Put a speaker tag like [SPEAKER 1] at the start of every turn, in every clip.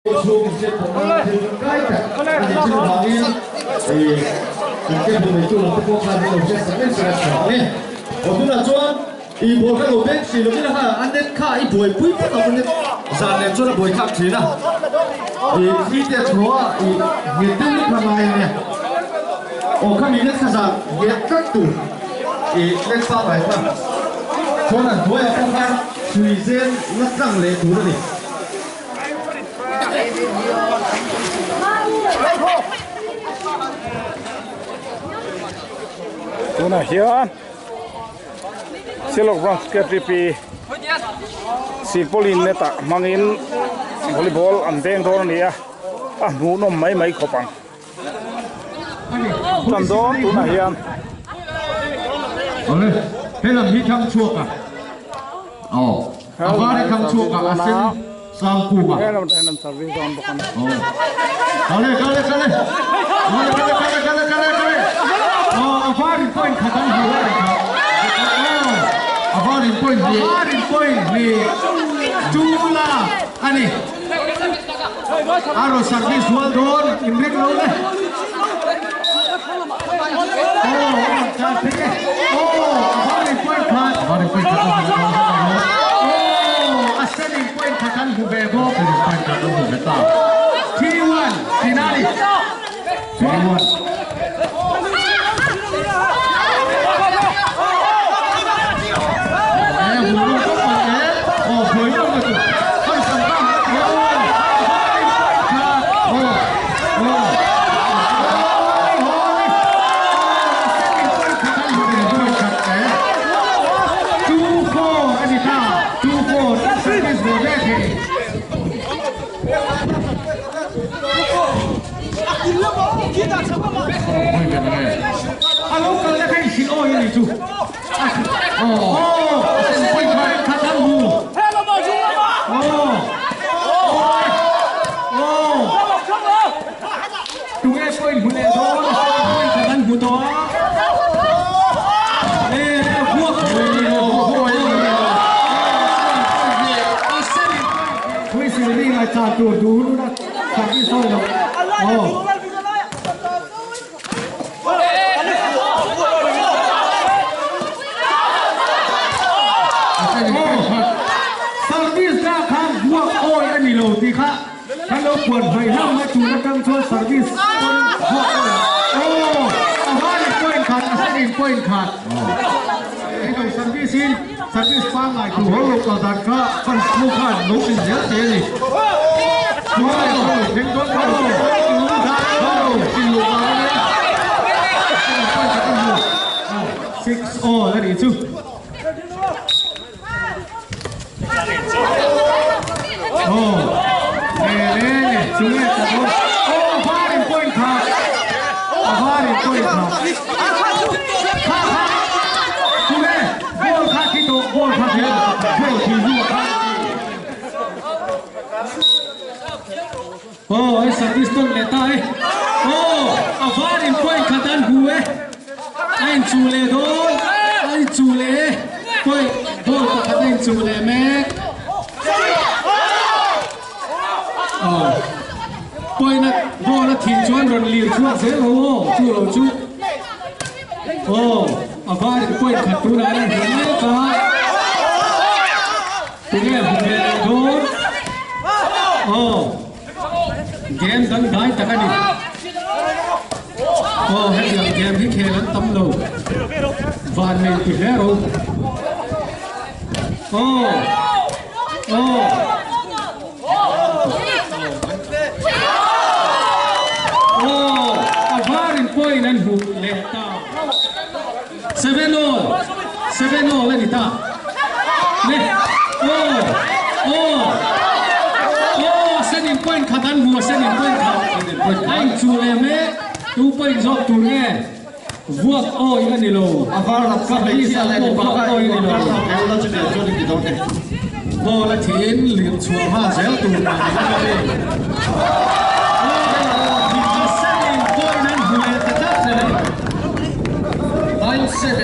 [SPEAKER 1] Chhung inhriat pawhna thil tangkai tak a nih chu avangin kan cable neitu lam te pawh khan min lo hriat sak em sela tha ang e. Aw tunah chuan i ball kha lo beng hrih lovin a a net kha i buaipui phawt ang net zan nen chuan a buai thlak thin a. I thli te a chho a i nghet deuh lek kha ngai a nia. Aw khami net kha zan nghet tlat tur i net pangngai kha chuan an hnuaiah pawh khan hrui zen la tlang leh tur a ni.
[SPEAKER 2] Tunah hian Silok Branch KTP Silpaulin net ah hmangin volleyball an veng dawn a ni a, a hmuhnawm mai mai khawp ang. Tan dawn tunah hian.
[SPEAKER 1] Awle, helam hi thang chhuak a. Aw, a var hi thang chhuak a, a sen sang kung a.
[SPEAKER 2] Helam atang hian an service dawn bawk a ni.
[SPEAKER 1] Aw, kale kale kale. Kale kale kale kale kale kale. Aw, a var in point khat an hmu a ni kha. Aw, a var in point hnih. A var in point hnih. Chula a ni. A rawn service rual dawn in ring lo le. Aw a rawn tlan phei e. Aw a varin point khat. A varin point khat a hmu ve bawk. Aw a senin point khat an hmu ve bawk. Senin point khat an hmu ve ta. 3-1 finale. 3-1. A lo kal na kha i hrilh awi a ni chu. Aw khat an hmu. Aw aw tunge point hmu leh dawn a point khat an hmu tawh a. E vuak Whistle ri ngai chan tur duh hun a service awi lo. Aw. Service dah kha buak awi a ni lo tih kha kan lo puan hmai hlauh mai tur atang chuan service pawn buak awi aw a varin point khat a senin point khat hei lo service in service pangngai tur haw lo kal dan kha fans ho khan lo in zel thei a ni chuan lo thleng dawn kha lo in luh vang a nia 6 all a nih chu. Aw le le le chu nge ka dawn aw varin point kha a varin point kha kha kha chu nge ball kha khi tawh ball kha khi ball khi hnu kha Aw hei service tawn leh ta e. Aw a var in point khat an hmu e. A in chuh leh dawn a in chuh leh e. Point ball pakhat a in chuh leh mek. Aw point a ball a thih chuan rawn lir chhuak zel ho aw chu lo chu. Aw a var in point khat tunah an hmu mek a. Tunge hmu ve leh dawn? Aw, game dangdai tak a ni. Aw, hetiang game hi khel an tam lo. Van nei ti hle ro. Aw, aw. Aw, a varin point an hmuh leh ta. 7 all, 7 all a ni ta. Ne, aw, aw, aw, a senin point khat an hmu, a senin point khat. A inchuh leh mek, tu point zawk tur nge? Vuak awi a ni lo. A var lam kha hmeichhia leh mipa kha
[SPEAKER 2] Vuak awi a ni lo. Ball a thiin lir chhuah nghal zel tur mah ni a ni. Aw, a senin point an hmu leh ta tlat a ni. 9-7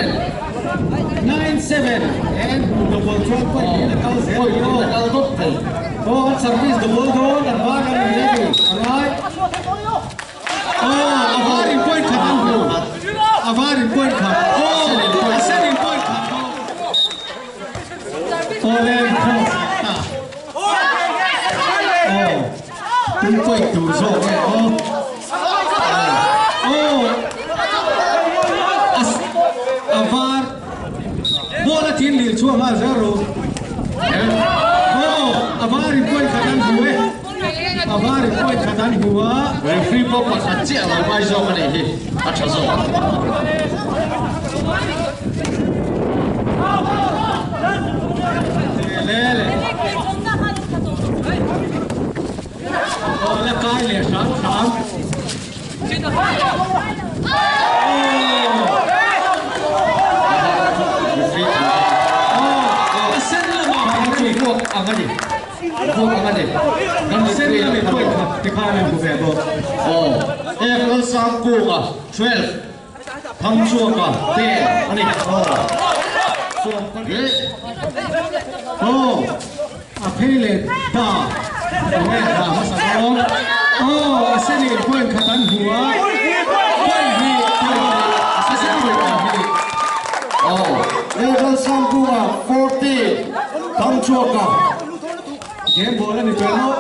[SPEAKER 2] 9-7 en double chuan point in a kal zel a ni. Aw, an service double dawn an var a ni.
[SPEAKER 1] Tu point tur zawk nge aw? Aw a var ball a thin lir chhuak nghal zel ro. Aw a var in point khat an hmu e. A var in point khat an hmu a.
[SPEAKER 3] Referee pawh pakhat chiah lo ngai zawk a nih hi a tha zawk.
[SPEAKER 1] Le le. Aw la kai leh hram hram. Aw a sen lamah pawh chu
[SPEAKER 3] vuak ang a ni. Vuak ang a ni.
[SPEAKER 1] A sen lami point khat tikhan an hmu ve bawk.
[SPEAKER 3] Aw F Lalsangkunga 12 Thangchhuaka 10 a ni. Aw
[SPEAKER 1] Aw A phei leh ta enge a dah hmasa dawn? Aw a senin point khat an hmu a, point hnih, point hnih, a sen point khat hnih.
[SPEAKER 3] Aw Lalsangkunga 40 Thangchhuaka
[SPEAKER 1] Game ball a ni tawh maw?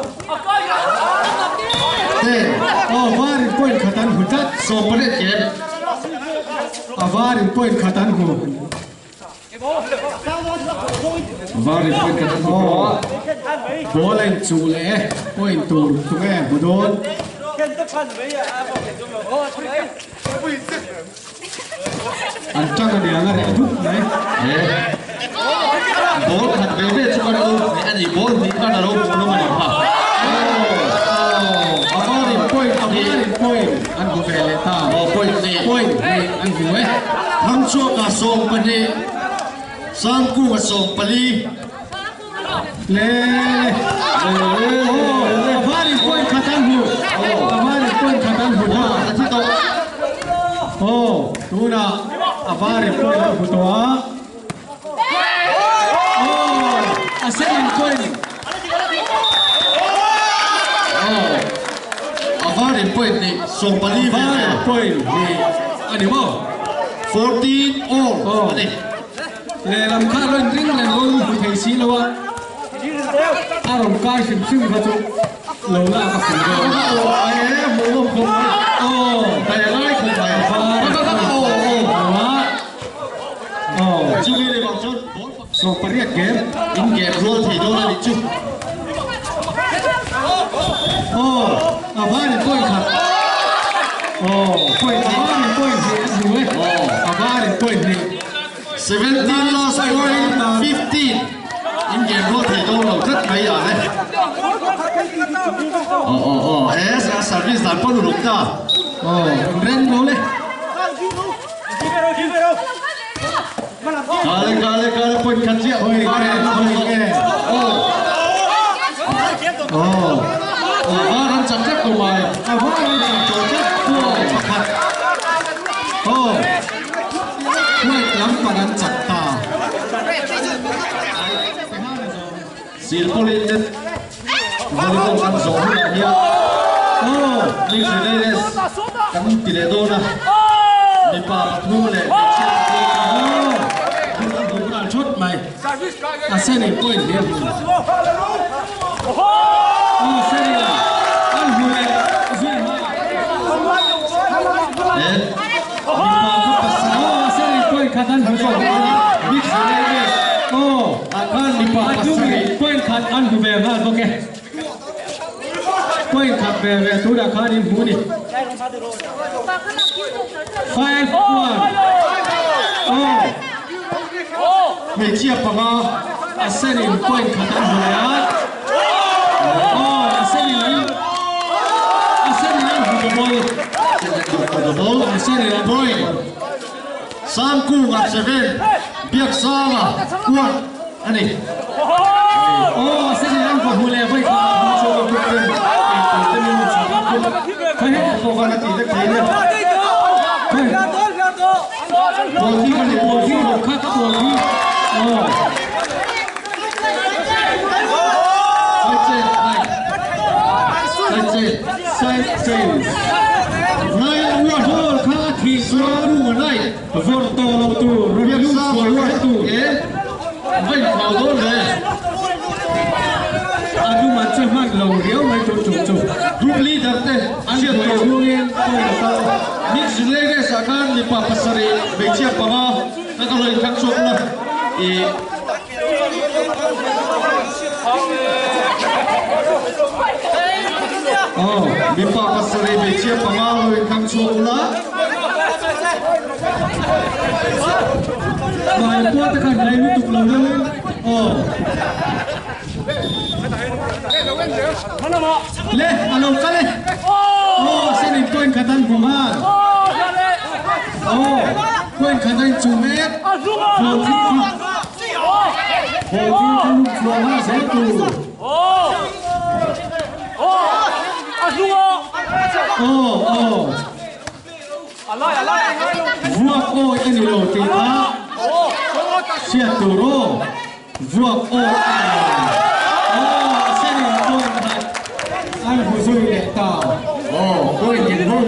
[SPEAKER 3] 10.
[SPEAKER 1] Aw varin point khat an hmu tlat.
[SPEAKER 3] 18 game.
[SPEAKER 1] A varin point khat an hmu.
[SPEAKER 3] Varin point khat an hmu bawk a.
[SPEAKER 1] Ball a inchuh leh e, point tur tunge hmu dawn? An tang a niang a reh dup mai.
[SPEAKER 3] He ball khat ve ve chu kan lo hnih a ni, ball hnih khan a lo hmuh hlawm a ni kha.
[SPEAKER 1] A varin point, a varin point an hmu ve leh ta.
[SPEAKER 3] Aw point hnih.
[SPEAKER 1] Point hnih an hmu e.
[SPEAKER 3] Thangchhuaka 12, Sangkunga 14.
[SPEAKER 1] Le le le aw a varin point khat an hmu a varin point khat an hmu ta
[SPEAKER 3] a thi tawh
[SPEAKER 1] aw tunah a varin point an hmu tawh a aw a senin point
[SPEAKER 3] aw a varin point ni 14 ve
[SPEAKER 1] ve point ni a ni maw
[SPEAKER 3] 14 all a ni.
[SPEAKER 1] Lehlam kha a rawn ring reng rawn hmu thei si lo a, a rawn kai hrim hrim kha chu lo lak a fuh dawn. Aw, aw, 18 game.
[SPEAKER 3] In game rual thei dawn a nih chu.
[SPEAKER 1] Aw, a varin point khat. Aw, point a varin point hnih a hmu e. A varin point hnih.
[SPEAKER 3] 17 last point 15 in game rual thei dawn lo tlat mai ah le. Aw aw aw es a service dan pawh uluk ta.
[SPEAKER 1] Aw, reng lo le.
[SPEAKER 3] Kale kale kale point khat chiah.
[SPEAKER 1] Point khat point khat.
[SPEAKER 3] Aw.
[SPEAKER 1] Aw.
[SPEAKER 3] Aw var an chak tlat tawh mai.
[SPEAKER 1] A var an chak tawh tlat point pakhat. Aw. White lam pan an chak ta.
[SPEAKER 3] Silpawlin net volleyball kan zawh hunah hian
[SPEAKER 1] Aw.
[SPEAKER 3] Mix Relay Race kan ti leh dawn a, mipa pathum leh hmeichhia pathum
[SPEAKER 1] Aw.
[SPEAKER 3] Kan hmu nghal thawt mai.
[SPEAKER 1] A senin point hi a hmu. Aw senin an hmu leh zui nghal.
[SPEAKER 3] Mipa kha pasarih.
[SPEAKER 1] Aw a senin point khat an hmu zawk.
[SPEAKER 3] Mix Relay Race
[SPEAKER 1] Aw.
[SPEAKER 3] ah khan mipa pasarih.
[SPEAKER 1] Point khat an hmu ve nghal bawk e. Point khat ve ve tunah khan in hmu ni. 5 1. Aw.
[SPEAKER 3] Hmeichhia panga.
[SPEAKER 1] A senin point khat an hmu leh a. Aw a senin an a senin an hmu the ball.
[SPEAKER 3] The ball.
[SPEAKER 1] A senin an
[SPEAKER 3] Point. Sangkunga 7, Biaksanga 1 a ni.
[SPEAKER 1] Aw a senin an hmu leh vawi khat.
[SPEAKER 3] Chhuak a kut ten eitur te min chhuak a kut.
[SPEAKER 1] Khawi
[SPEAKER 3] Pawh khan a tih vek thei le.
[SPEAKER 1] Khawi
[SPEAKER 3] Ball hi kan
[SPEAKER 1] ball hi kha ka ball hi. Aw.
[SPEAKER 3] Side change nine. Side change.
[SPEAKER 1] Side change.
[SPEAKER 3] 9 1.
[SPEAKER 1] Ball kha a thih chuan
[SPEAKER 3] Sangkunga 9.
[SPEAKER 1] Vawr tawh lo tur rawn lut
[SPEAKER 3] Biaksanga
[SPEAKER 1] sual tur.
[SPEAKER 3] E. Vai khau dawn le.
[SPEAKER 1] A dum an che hman lo riau mai. tun tum chu.
[SPEAKER 3] Group leader te
[SPEAKER 1] An
[SPEAKER 3] hriat
[SPEAKER 1] buai
[SPEAKER 3] tur.
[SPEAKER 1] chhungin point a kal.
[SPEAKER 3] Mix relay race ah khan mipa pasarih hmeichhia panga ka ka lo inthlang chhuak la i. Aw mipa pasarih hmeichhia panga lo inthlang chhuak ula.
[SPEAKER 1] Hmai pawh te khan rei lutuk lo deuhin aw. Le a lo kal e. Aw sen in point khat an hmu nghal. Aw point khat a inchuh mek. Hlawhtling kha hlawhtling kha lut chhuah nghal zel tur. Aw aw. Vuak awi a ni lo tih kha hriat tur aw. Vuak awi a ni lo. Aw a senin point khat an hmu zui leh ta.
[SPEAKER 3] Aw point in hun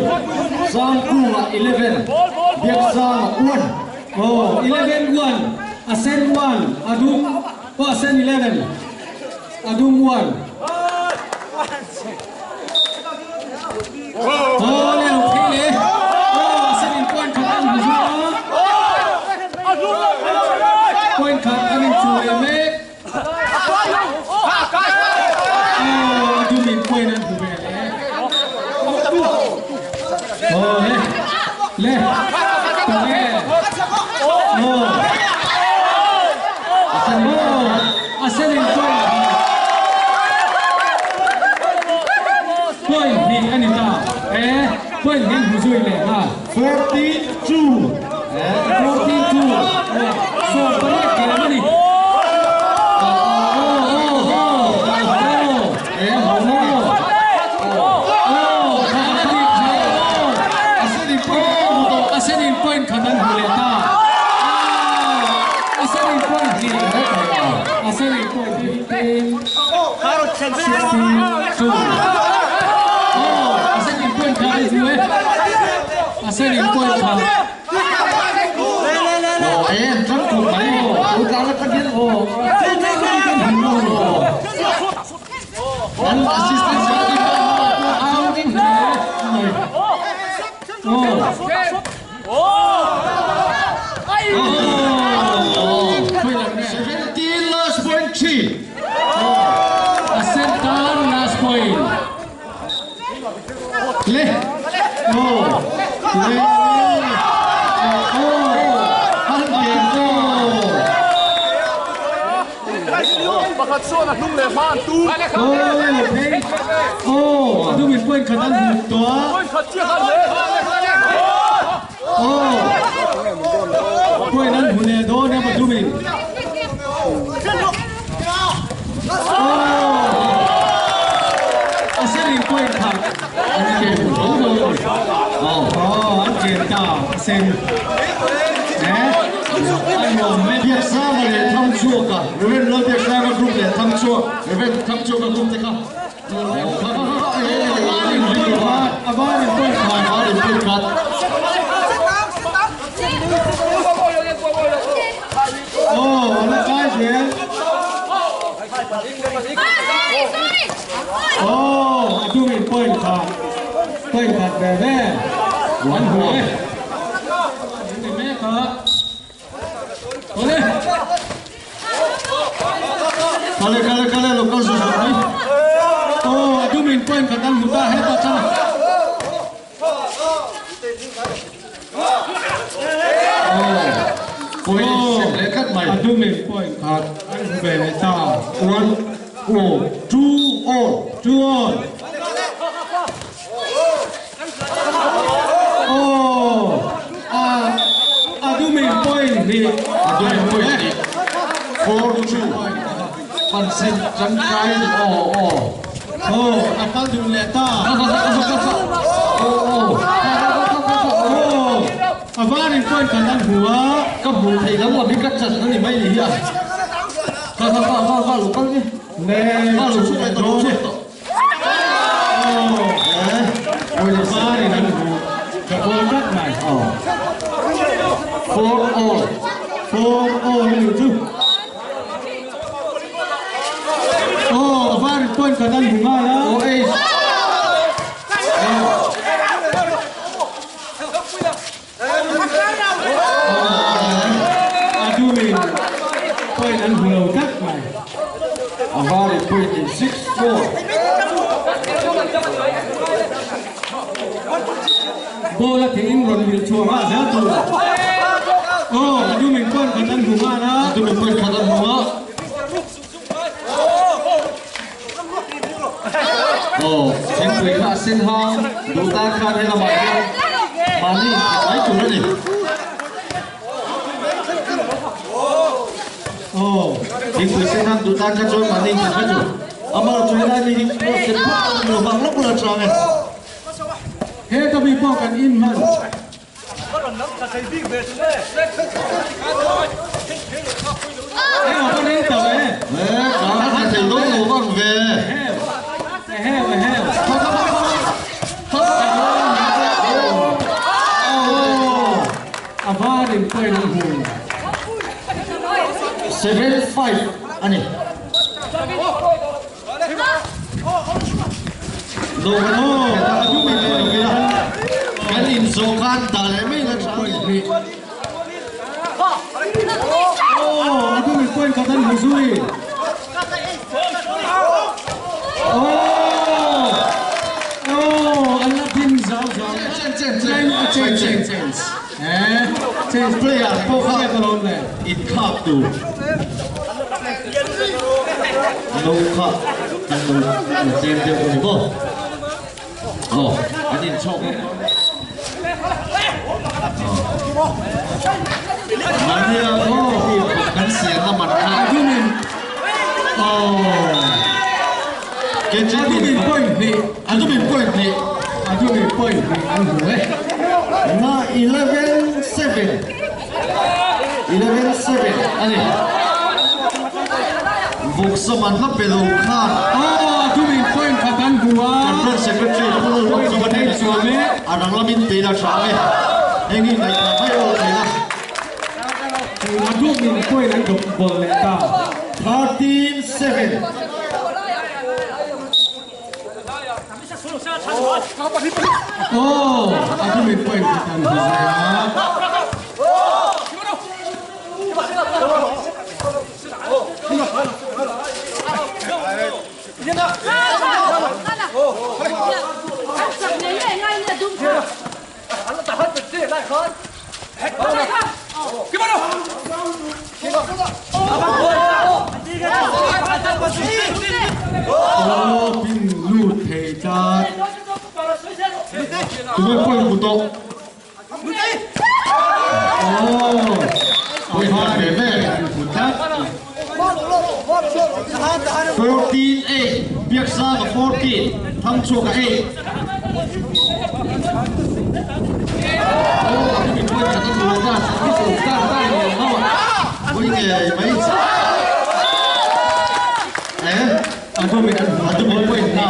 [SPEAKER 3] Sangkunga 11, Biaksanga 1.
[SPEAKER 1] Aw 11 1, a sen 1, a dum aw a sen 11, a dum 1. Aw le lo phei le. Aw a sen in point khat an hmu zui a. Point khat an inchuh leh mek. Aw a dum in point an hmu ve leh. Aw le le tunge. Aw aw a sen in point khat. Point hnih a ni ta. E, point hnih hmu zui leh nghal.
[SPEAKER 3] 42.
[SPEAKER 1] 42. Sawm pariat tlem a ni. Aw, aw, aw, aw, e, aw, aw, kha a dik kha, aw.
[SPEAKER 3] A senin point an hmu tawh.
[SPEAKER 1] A senin point khat an hmu leh ta. A senin point hnih. A senin point 15. 62. Aw, a senin point kha an hmu e. A senin point kha.
[SPEAKER 3] Aw, e, an tlang khawp mai. Aw, tlang atang hian.
[SPEAKER 1] Aw, kan hmu lo.
[SPEAKER 3] An assistant secretary pawh
[SPEAKER 1] Au ding hle mai. Aw. Aw. Khawi lam nge?
[SPEAKER 3] 17 last point 3.
[SPEAKER 1] A sen tan last point.
[SPEAKER 3] Le.
[SPEAKER 1] Aw.
[SPEAKER 3] Le.
[SPEAKER 1] Aw.
[SPEAKER 3] An ken aw.
[SPEAKER 1] Aw, phei. Aw, a dumin point khat an hmu tawh a. Aw, point an hmu leh dawn em a dumin. Aw, a senin point khat.
[SPEAKER 3] An ken tho tho a ni. Aw.
[SPEAKER 1] Aw, an ken ta a sen. Eh, a nuam mek.
[SPEAKER 3] Biaksanga leh Thangchhuaka, Rev. Lalbiaksanga group leh Thangchhuak, Rev. Thangchhuaka group te kha.
[SPEAKER 1] A varin point khat.
[SPEAKER 3] A varin point khat.
[SPEAKER 1] Aw, a la kai zel. Aw, a dumin point khat. Point khat ve ve. An hmu e. An ni mek a. Awle.
[SPEAKER 3] Kale kale kale lo kal zuzu mai.
[SPEAKER 1] Aw, a dumin point khat an hmu ta hetah chuan a.
[SPEAKER 3] Aw, point sem leh tlat mai.
[SPEAKER 1] A dumin point khat an hmu ve leh ta.
[SPEAKER 3] 1 all, 2 all.
[SPEAKER 1] 2 all. Aw, a a dumin point hnih.
[SPEAKER 3] A dumin point hnih. 4 2. Pansen tangkai aw aw.
[SPEAKER 1] Aw, a kal dun leh ta.
[SPEAKER 3] Aw aw.
[SPEAKER 1] Aw, a varin point khat an hmu a.
[SPEAKER 3] Ka hmu thei lo a mi ka chan a ni mai ni hi a. Ka ka ka ka ka lo kal ni.
[SPEAKER 1] Le,
[SPEAKER 3] Ka lo chhuak leh tawh lo chhuak tawh.
[SPEAKER 1] Aw,
[SPEAKER 3] Eh,
[SPEAKER 1] a varin an hmu. Ka ball tlat mai.
[SPEAKER 3] Aw. 4 all.
[SPEAKER 1] 4 all a ni chu. Aw, a varin point khat an hmu nghal a.
[SPEAKER 3] Aw, eight.
[SPEAKER 4] Ball a theihin rawn vil chhuah nghal zel tur. Aw, a dumin point khat an hmu nghal a.
[SPEAKER 3] A dumin point khat an hmu a. Aw, thingpui kha a sen hang duh tan khan he lamah hian mahni inthlan mai tur a ni.
[SPEAKER 4] Aw,
[SPEAKER 3] thingpui sen hang duh tan kha chuan mahni inthlan mai tur. Amah chu helai mi hi cross sen phawt a ni lo vang lawk la chang e.
[SPEAKER 4] He ka mi pawh kan in hman. Engah pawh rei tawh e.
[SPEAKER 3] E, ka han thei dawn lo vang ve.
[SPEAKER 4] Eheu, eheu. A var in point an hmu.
[SPEAKER 3] 7-5 a ni. Kan inzawh khan dah leh mai la tha ani.
[SPEAKER 4] Aw, a dumin point khat an hmu zui. Aw, aw, an la din zau zau.
[SPEAKER 3] Change, change,
[SPEAKER 4] change, change, change. Eh, change
[SPEAKER 3] player pawh kha
[SPEAKER 4] ka lawm le.
[SPEAKER 3] Inkhak tur. No kha an lo la tlem deuh a ni maw? Aw, an inchhawk. Mahnia kan siamna man kha.
[SPEAKER 4] Adumin. Aw. Adumin point hnih.
[SPEAKER 3] Adumin point hnih.
[SPEAKER 4] Adumin point hnih an hmu e.
[SPEAKER 3] Na 11-7. 11-7 a ni. Vawksa man hla pe lo khan.
[SPEAKER 4] Aw, adumin point khat an hmu a.
[SPEAKER 3] Kan branch secretary Pu Lalruang chuan
[SPEAKER 4] Point chuam e.
[SPEAKER 3] A rang lamin pe la hrang e. Heng hi ngaihthah mai aw thei a.
[SPEAKER 4] Adumin point an dawp bawlh leh ta.
[SPEAKER 3] 13-7.
[SPEAKER 4] Aw, adumin point khat an hmu zui a. Aw, pin lut thei tlat.
[SPEAKER 3] Tunge point hmu tawh?
[SPEAKER 4] Aw,
[SPEAKER 3] Point khat ve ve.
[SPEAKER 4] an hmu tlat.
[SPEAKER 3] 14-8, Biaksanga 14, Thangchhuaka 8. Aw, a hmin point khat a hmu leh ta. Pui ngei mai. Eh,
[SPEAKER 4] A dumin an hmu.
[SPEAKER 3] a dumin point na.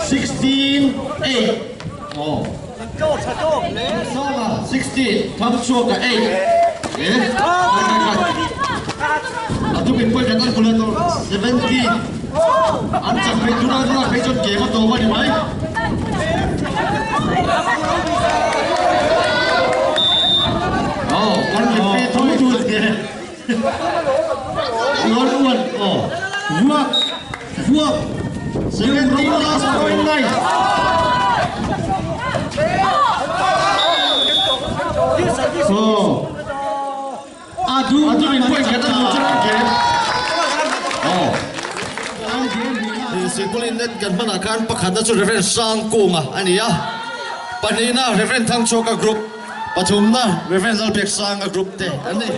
[SPEAKER 3] 16-8. Aw. Sanga 16, Thangchhuaka 8. Eh, a dumin point khat an hmu leh tawh. 17. An chak phei tuna tuna phei chuan game a tawp a ni mai. Aw, kan referee tho tur nge. Uan uan, aw.
[SPEAKER 4] Vuak, vuak.
[SPEAKER 3] 17 last point 9.
[SPEAKER 4] Aw. A dum
[SPEAKER 3] A dumin point khat an hmu chuan an game. Aw.
[SPEAKER 4] An game hnih na.
[SPEAKER 3] Sikulin net kan hmanah khan pakhatna chu Reverend Sangkunga a ni a. Pahnihna Reverend Thangchhuaka group, pathumna Reverend Lalbiaksanga group te an ni.